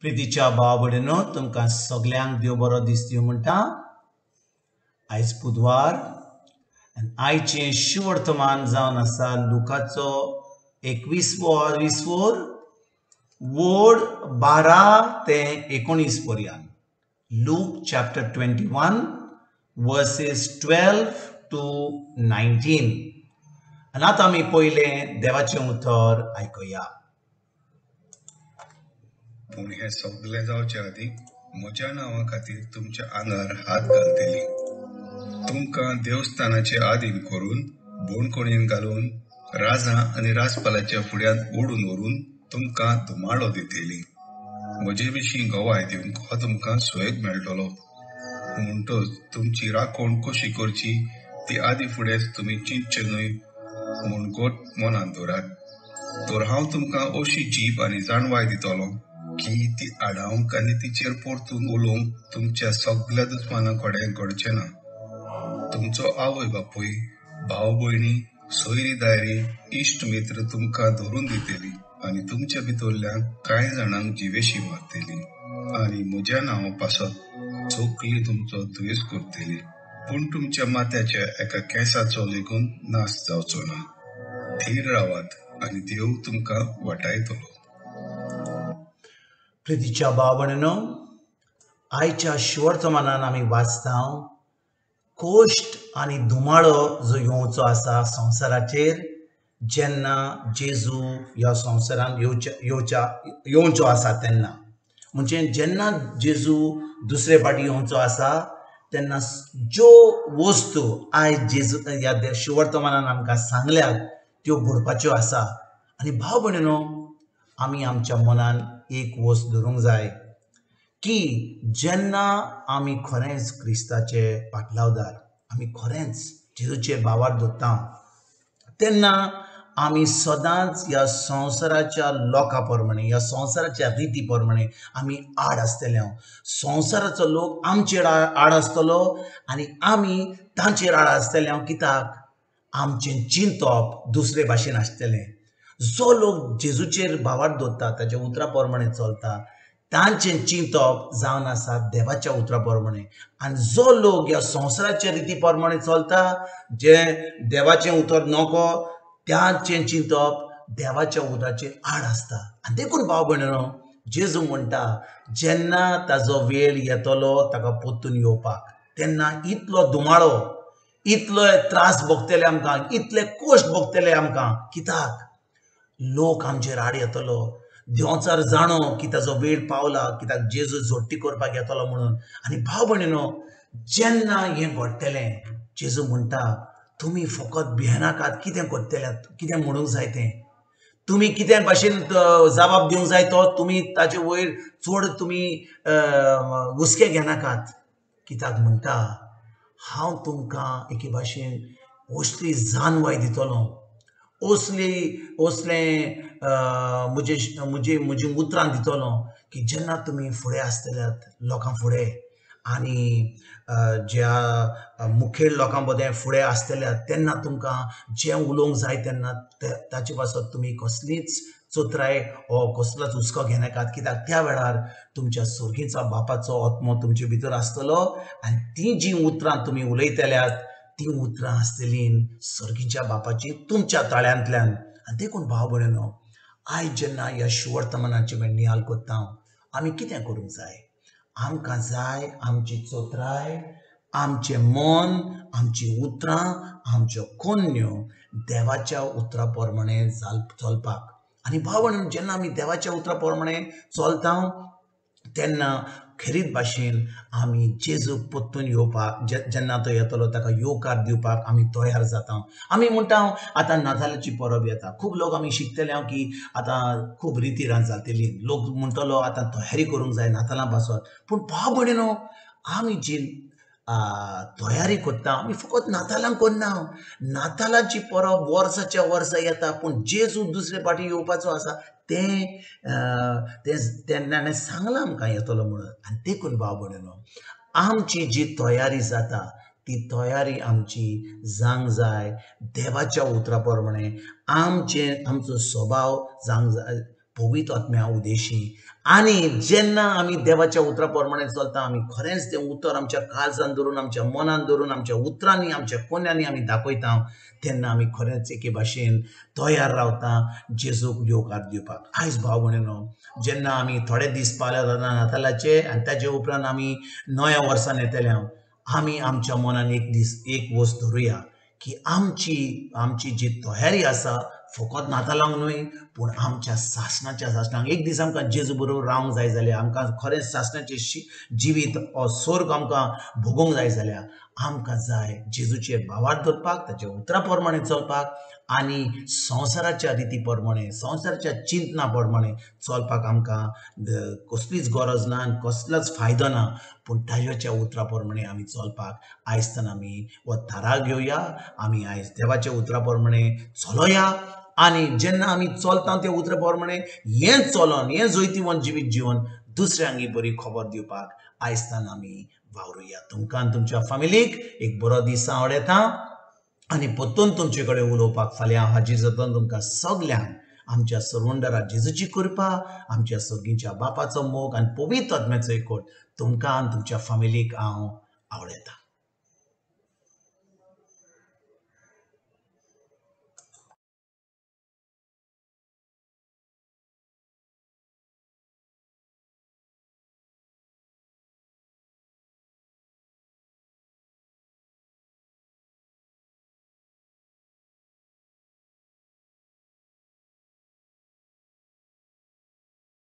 प्रितीच्या भाव भयणीनो, तुमकां सगल्यांक देव बरो दीस दिवं म्हणटा. आयज बुधवार आनी आयचें शिवर्तमान जावन आसा लुकाचो 21वो वोड 12 ते 19 पर्यंत. Look chapter 21 versus 12 to 19. आनी आतां आमी पयलें देवाचें उतर आयकुया. पूण हें सगळें जावचे आदीं म्हज्या नांवा खातीर तुमच्या आंगार हात घालतली. तुमकां देवस्थानाचे आदीन करून बोणकोणीन घालून राजा आनी राजपालाच्या फुड्यांत ओडून व्हरून तुमकां धुमाळो दितली. म्हजे विशीं गवाय दिवंक हो तुमकां सुयेग मेळटलो. म्हणटच तुमची राखण कशी करची ती आदी फुडेंच तुमी चिंतचे न्हय म्हूण गोट मनांत दवरात. तर हांव तुमकां अशी जीब आनी जाणवाय दितलो की ती आडावंक आनी तिचेर परतून उलोवंक तुमच्या सगल्या दुस्माना कडेन घडचें ना. तुमचो आवय बापूय, भाव भयणी, सोयरी दायरी, इश्ट मित्र तुमकां धरून दितली आनी तुमच्या भितरल्या कांय जाणांक जिवेशी मारतली आनी म्हज्या नांवा पासत चोकली तुमचो द्वेस करतली. पूण तुमच्या माथ्याच्या एका केंसाचो लेगून नाश जावचो ना. थीर रावात आनी देव तुमकां वाटायतलो. प्रितीच्या भाव भयणीनो, आयच्या शिवर्तमानान आमी वाचता कोश्ट आनी धुमाळो जो येवचो आसा संवसाराचेर जेन्ना जेजू ह्या संवसारान येवचो आसा तेन्ना, म्हणजे जेन्ना जेजू दुसरे फावटी येवचो आसा तेन्ना ज्यो वस्तू आयज जेजू ह्या शिवर्तमानान आमकां सांगल्यात त्यो घडपाच्यो आसा. आनी भाव भयणीनो, आमी आमच्या मनान एक वस्त धरूंक जाय की जेन्ना आमी खरेंच क्रिस्ताचे पाटलावदार, आमी खरेंच जेजूचे भावार धरता तेन्ना आमी सदांच ह्या संवसाराच्या लोकां प्रमाणे, ह्या संवसाराच्या रिती प्रमाणे आमी आड आसतले. संवसाराचो लोक आमचेर आड आसतलो आनी आमी तांचेर आड आसतले. कित्याक आमचें चिंतप दुसरे भाशेन आसतलें. जो लोक जेजूचेर भावार दवरता, ताच्या उतरा प्रमाणे चलता, तांचें चिंतप जावन आसा देवाच्या उतरा प्रमाणे. आनी जो लोक ह्या संवसाराच्या रिती प्रमाणे चलता, जे देवाचें उतर नको, तांचें चिंतप देवाच्या उतराचेर आड आसता. आनी देखून भाव भयणीनो, जेजू म्हणटा जेन्ना ताजो वेळ येतलो ताका परतून येवपाक तेन्ना इतलो धुमाळो, इतलो त्रास भोगतले आमकां, इतले कश्ट भोगतले आमकां. कित्याक लोक आमचेर आड येतलो. देंवचार जाणो की ताजो वेळ पावला, कित्याक जेजू झोट्टी करपाक येतलो म्हणून. आनी भाव भयणीनो, जेन्ना हें घडटलें जेजू म्हणटा तुमी फकत भियेनाकात कितें करतले, कितें म्हणूंक जाय तें, तुमी कितें भाशेन जबाब दिवंक जाय तो तुमी ताचे वयर चड तुमी हुस्के घेनाकात. कित्याक म्हणटा हांव तुमकां एके भाशेन असली जाणवाय दितलो, असली असलें म्हजे म्हजे म्हजी उतरां दितलो की जेन्ना तुमी फुडें आसतल्यात लोकां फुडें आनी ज्या मुखेल लोकां मदें फुडें आसतल्यात तेन्ना तुमकां जें उलोवंक जाय तेन्ना ताचे पासत तुमी कसलीच चतुराय वो कसलोच हुस्को घेनाकात. कित्याक त्या वेळार तुमच्या सर्गीच्या बापाचो आत्मो तुमचे भितर आसतलो आनी तीं जीं उतरां तुमी उलयतल्यात तीं उतरां आसतलीं सर्गीच्या बापाची तुमच्या ताळ्यांतल्यान. आनी देखून भाव भयणीनो, आयज जेन्ना ह्या शिवर्तमानाची निहाल करता आमी कितें करूंक जाय? आमकां जाय आमची चतुराय, आमचें मन, आमचीं उतरां, आमच्यो कोन्यो देवाच्या उतरा प्रमाणे चलपाक. आनी भाव भयणीनो, जेन्ना आमी देवाच्या उतरा प्रमाणे चलता तेन्ना खेरीत भाशेन आमी जेजूक परतून येवपाक, जेन्ना तो येतलो ताका येवकार दिवपाक आमी तयार जाता. आमी म्हणटा आतां नातालाची परब येता, खूब लोक आमी शिकतले हांव की आतां खूब रिती रात जातली, लोक म्हणटलो आतां तयारी करूंक जाय नातालां पासत. पूण भाव भयणीनो, आमी जी तयारी करता आमी फकत नातालांक करना. नातालांची परब वर्साच्या वर्सा येता, पूण जेजू दुसरे फावटी येवपाचो आसा तें तेन्ना सांगलां आमकां येतलो म्हणून. आनी देखून भाव भयणीनो, आमची जी तयारी जाता ती तयारी आमची जावंक जाय देवाच्या उतरा प्रमाणे. आमचो स्वभाव जावंक जाय पवित्र आत्म्या उदेशी। आनी जेन्ना आमी देवाच्या उतरा प्रमाणे चलता, आमी खरेंच तें उतर आमच्या काळजान धरून, आमच्या मनान धरून, आमच्या उतरांनी, आमच्या कोन्यांनी आमी दाखयता, तेन्ना आमी खरेंच एके भाशेन तयार रावता जेजूक येवकार दिवपाक। आयज भाव भयणीनो, जेन्ना आमी थोडे दीस पावले जाता नातालाचे आनी ताजे उपरांत आमी नव्या वर्सान येतले, आमी आमच्या मनान एक दीस एक वस्त धरुया की आमची आमची जी तयारी आसा फकत नातालांक न्हय पूण आमच्या सासणाच्या सासणाक एक दीस आमकां जेजू बरोबर रावंक जाय जाल्यार, आमकां खरेंच सासणाचें जिवीत स्वर्ग आमकां भोगोवंक जाय जाल्यार आमकां जाय जेजूचे भावार्थ धरपाक, ताच्या उतरा प्रमाणे चलपाक आनी संवसाराच्या रिती प्रमाणे, संवसाराच्या चिंतना प्रमाणे चलपाक आमकां कसलीच गरज ना आनी कसलोच फायदो ना, पूण ताच्या उतरा प्रमाणे आमी चलपाक आयजतान आमी हो थाराव घेवया। आमी आयज देवाच्या उतरा प्रमाणे चलोया आनी जेन्ना आमी चलता त्या उतरा प्रमाणे हें चलोन, हें जैतिवंत जिवीत जिवन दुसऱ्यांक बरी खबर दिवपाक आयजतान आमी वावरुया। तुमकां आनी तुमच्या फामिलीक एक बरो दीस आवडटा आनी परतून तुमचे कडेन उलोवपाक फाल्यां हांव हाजीर जाता। तुमकां सगल्यांक आमच्या सरवंडरा जेजूची कृपा, आमच्या सर्गीच्या बापाचो मोग आनी पवित्र आत्म्याचो एकवट तुमकां आनी तुमच्या फामिलीक हांव आवडटा।